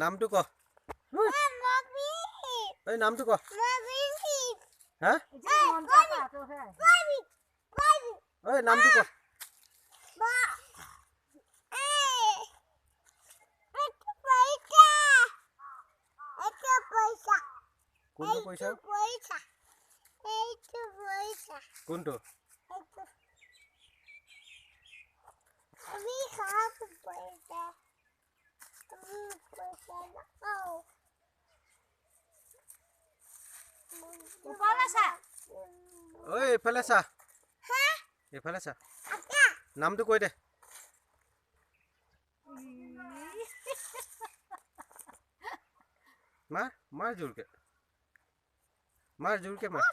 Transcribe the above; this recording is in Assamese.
নামটো ক। এই নামটো ক। হা, ঐ নামটো ক। কোনটো পইচা? কোনটো? ঐ এইফালে চা, এইফালে চা, নামটো কৈ দে। মাৰ মাৰ জোৰকে মাৰ, জোৰকে মাৰ।